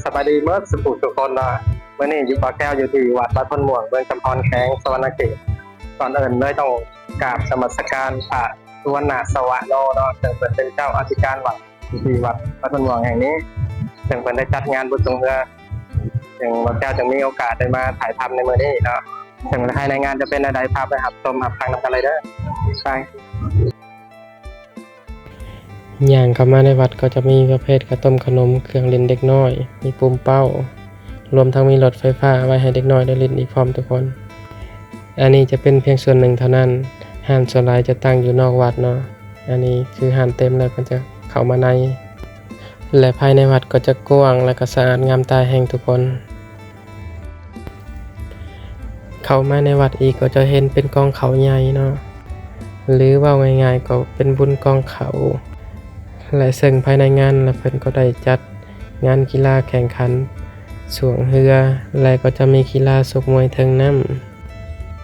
ສະບາຍດີເໝິດສູ່ຜູ້ສູ່ຄົນເນາະ. ມື້ນີ້ຢູ່ ບ່າວແກ້ວຢູ່ທີ່ວັດບາດໂພນມ່ວງ ເມືອງຈຳພອນ ແຂວງສະຫວັນນະເຂດ. ກ່ອນອື່ນເລີຍຕ້ອງກາບນະມັດສະການພະສຸວັນນະສະວະໂນເນາະ ເຊິ່ງເພິ່ນເປັນເຈົ້າອະທິການວັດ ຢູ່ທີ່ວັດບາດໂພນມ່ວງແຫ່ງນີ້ ເຊິ່ງເພິ່ນໄດ້ຈັດງານບຸນຊ່ວງເຮືອ ເຊິ່ງບ່າວແກ້ວຈຶ່ງມີໂອກາດໄດ້ມາຖ່າຍທຳໃນມື້ນີ້ເນາະ. ເຊິ່ງພາຍໃນງານຈະເປັນແນວໃດ ພາໄປຮັບຊົມຮັບຟັງນຳກັນເລີຍເດີ. ໄປ. ຍ່າງເຂົ້າມາໃນວັດກໍຈະມີປະເພດເຂົ້າຕົ້ມຂະໜົມ ເຄື່ອງຫຼິ້ນເດັກນ້ອຍ ມີປູມເປົ້າ ລວມທັງມີລົດໄຟຟ້າໄວ້ໃຫ້ເດັກນ້ອຍໄດ້ຫຼິ້ນອີກພ້ອມທຸກຄົນ. ອັນນີ້ຈະເປັນພຽງສ່ວນໜຶ່ງເທົ່ານັ້ນ, ຮ້ານສ່ວນຫຼາຍຈະຕັ້ງຢູ່ນອກວັດເນາະ. ອັນນີ້ຄືຮ້ານເຕັມແລ້ວ ເພິ່ນຈະເຂົ້າມາໃນ ແລະ ພາຍໃນວັດກໍຈະກວ້າງ ແລະ ກໍສະອາດງາມຕາແຮງທຸກຄົນ. ເຂົ້າມາໃນວັດອີກກໍຈະເຫັນເປັນກອງເຂົ້າໃຫຍ່ເນາະ ຫຼືເວົ້າງ່າຍໆກໍເປັນບຸນກອງເຂົ້າ ແລະ ເຊິ່ງພາຍໃນງານລະເພິ່ນກໍໄດ້ຈັດງານກິລາແຂ່ງຂັນຊ່ວງເຮືອ ແລະ ກໍຈະມີກິລາຊົກມວຍເທິງນ້ຳ.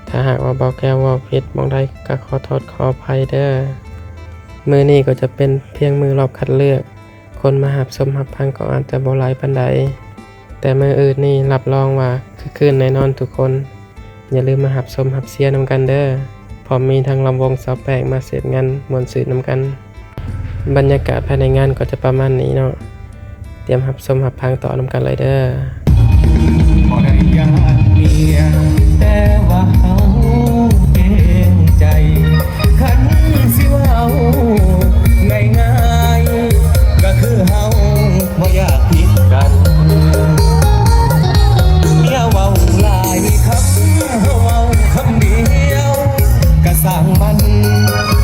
ຖ້າຫາກວ່າບ່າວແກ້ວເວົ້າຜິດໝ່ອງໃດກໍຂໍໂທດຂໍອະໄພເດີ. ມື້ນີ້ກໍຈະເປັນພຽງມື້ລອບຄັດເລືອກ, ຄົນມາຮັບຊົມຮັບຟັງກໍອາດຈະບໍ່ຫຼາຍປານໃດ. ແຕ່ມື້ອື່ນນີ້ຮັບຮອງວ່າຄຶກຄື້ນແນ່ນອນທຸກຄົນ. ຢ່າລືມມາຮັບຊົມຮັບເຊຍນຳກັນເດີ. ພ້ອມມີທັງລຳວົງຊາວແປ້ງມາເສບງານມ່ວນຊື່ນນຳກັນ. ບັນຍາກາດພາຍໃນງານກໍຈະປະມານນີ້ເນາະ. ຕຽມຮັບຊົມຮັບຟັງຕໍ່ນຳກັນເລີຍເດີ. ຂໍອະນຸຍາດເມຍ ແຕ່ວ່າເຮົາເກງໃຈ. ຄັນຊິເວົ້າງ່າຍໆ ກໍຄືເຮົາບໍ່ຢາກຜິດກັນ. ເມຍເວົ້າຫຼາຍຄຳ ເຮົາເວົ້າຄຳດຽວ ກະຊ່າງມັນ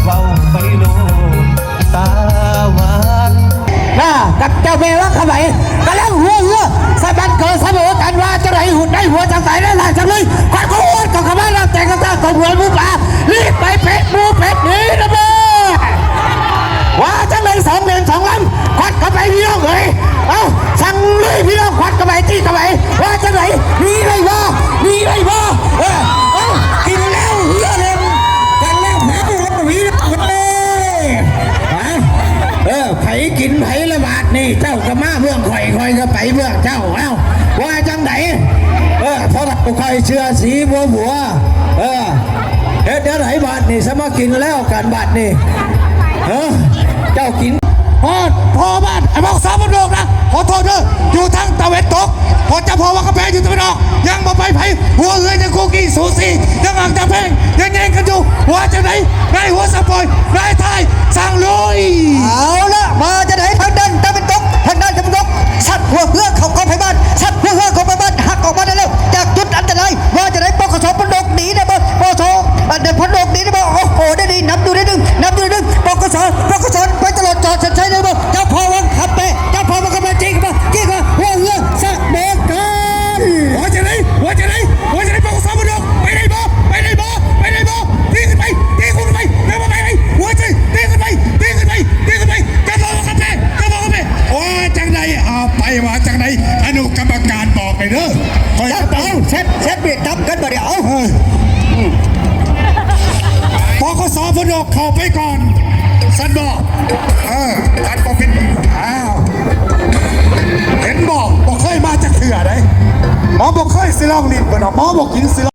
ເວົ້າໄປໂລດຕາຫວານ. ນະ ກັບເຈົ້າແມ່ວັງຄຳໄຫວ ກຳລັງຫົວເຮືອ ສະບັດເກີດສະເໝີກັນ ວ່າຈັ່ງໃດ ຫຸດໄດ້ຫົວຈັ່ງໃດ ແລະ ຫຼາຍຈັ່ງເລີຍ. ຂ້ອຍກໍອວດກັບຂະບານ ແລ້ວແຕ່ງກະຕາ ກໍເໝືອນໝູປ່າ ລີບໄປເປັດໝູເປັດໜີນະເບີ. ວ່າຈັ່ງໃດ ສອງເລນສອງລຳ ຄວັດເຂົ້າໄປພີ່ນ້ອງເອີຍ. ເອົ້າ ສັ່ງລຸຍພີ່ນ້ອງ ຄວັດເຂົ້າໄປ ຕີເຂົ້າໄປ. ວ່າຈັ່ງໃດ ໜີໄດ້ບໍ່ ໜີໄດ້ບໍ່? ເອີ ເອົ້າ ກິນແລ້ວເຮືອເຫຼັ້ນກັນແລ້ວ ຫາບໍ່ມີເອີຍ. ເອີ ໃຜກິນໃຜລະບາດນີ້ ເຈົ້າກໍມາເບື້ອງຂ້ອຍ ຂ້ອຍກໍໄປເບື້ອງເຈົ້າ. ເອົ້າ ວ່າຈັ່ງໃດ? ເອີ ເພາະວ່າຂ້ອຍເຊື່ອສີບົວບົວ. ເອີ ເຮັດແນວໃດບາດນີ້ ສະມາກິນແລ້ວກັນບາດນີ້. ເອີ ເຈົ້າກິນ ຮອດພໍ່ບ້ານ ໄອ້ພວກສາວບ້ານນອກນະ ຂໍໂທດເດີ ຢູ່ທາງຕາເວັນຕົກ ພໍ່ເຈົ້າພໍ່ວ່າກາແຟຢູ່ຕາເວັນອອກ ຍັງບໍ່ໄປໃຜ ຫົວເຮືອຍັງຄູ່ກີ່ສູສີ ຍັງຮັກຍັງແພງ ຍັງແຍ່ງກັນຢູ່. ວ່າຈັ່ງໃດ ນາຍຫົວສະປອຍ ນາຍທ້າຍ ສັ່ງລຸຍ. ເອົາລະ ວ່າຈັ່ງໃດ ທາງດ້ານຕາເວັນຕົກ ທາງດ້ານຕາເວັນຕົກ ຊັດຫົວເຮືອເຂົ້າກອງໄຟບ້ານ ຊັດຫົວເຮືອເຂົ້າໄຟບ້ານ ຫັກອອກມາໄດ້ແລ້ວ ຈາກຈຸດອັນຕະລາຍ. ວ່າຈັ່ງໃດ ປກສ ພົນດົກໜີໄດ້ບໍ່? ປກສ ອັນໃດ ພົນດົກໜີໄດ້ບໍ່? ໂອ້ໂຫ ໄດ້ດີ ນຳຢູ່ໄດ້ໜຶ່ງ ນຳຢູ່ໄດ້ໜຶ່ງ. ປກສ ປກສ ໄປຕະຫຼອດຈອດເສັ້ນໄຊໄດ້ບໍ່? ເຈົ້າພໍ່ວັງຄຳແປ ເຈົ້າພໍ່ວັງຄຳແປ ຈີ້ເຂົ້າມາ ຈີ້ເຂົ້າມາ ຫົວເຮືອສະເໝີກັນ. ວ່າຈັ່ງໃດ ວ່າຈັ່ງໃດ ວ່າຈັ່ງໃດ ປກສ ພົນດົກ ໄປໄດ້ບໍ່? ໄປໄດ້ບໍ່? ໄປໄດ້ບໍ່? ຕີຂຶ້ນໄປ ຕີຂຶ້ນໄປ ຍັງບໍ່ໄປໄປ ຫົວໃຈ ຕີຂຶ້ນໄປ ຕີຂຶ້ນໄປ ຕີຂຶ້ນໄປ ເຈົ້າພໍ່ວັງຄຳແປ ເຈົ້າພໍ່ວັງຄຳແປ. ວ່າຈັ່ງໃດ ເອົາໄປ ວ່າຈັ່ງໃດ ອະນຸກຳມະການບອກໄປເດີ ຂ້ອຍຈະໄປ. ເອົາ ແຊບ ແຊບເບດຕຳກັນບາດນີ້ ເອົາ ເອີ ອືມ ປກສ ພຸ້ນດອກ ເຂົ້າໄປກ່ອນ ຊັ້ນບໍ່? ເອີ ຕັດບໍ່ຜິດ ອ້າວ ເຫັນບໍ່? ບໍ່ເຄີຍມາຈັກເທື່ອໃດ ໝໍບໍ່ເຄີຍຊິລອງຫຼິ້ນ ເພິ່ນວ່າໝໍບໍ່ກິນຊິລ